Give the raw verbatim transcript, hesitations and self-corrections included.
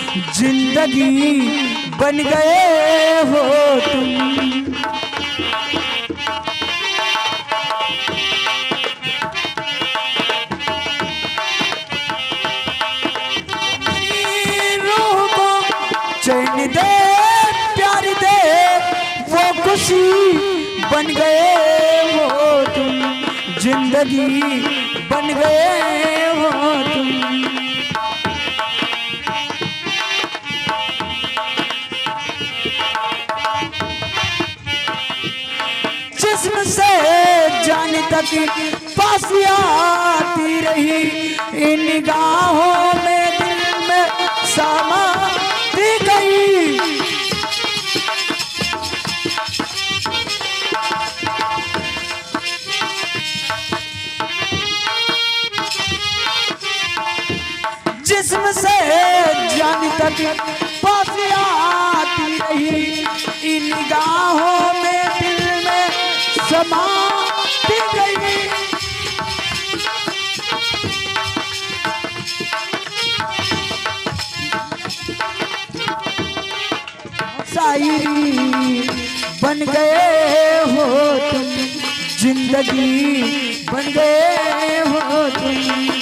जिंदगी बन गए हो तुम। मेरी रूह को चैन दे, प्यार दे, वो खुशी बन गए हो तुम, जिंदगी बन गए हो तुम। जिस्म से जान तक पास आती रही, इन निगाहों में दिल में समाती गई। जिस्म से जान तक पास आती रही, इन निगाहों में दिल में समाती गई। शायरी बन गए हो तुम, जिंदगी बन गए हो तुम।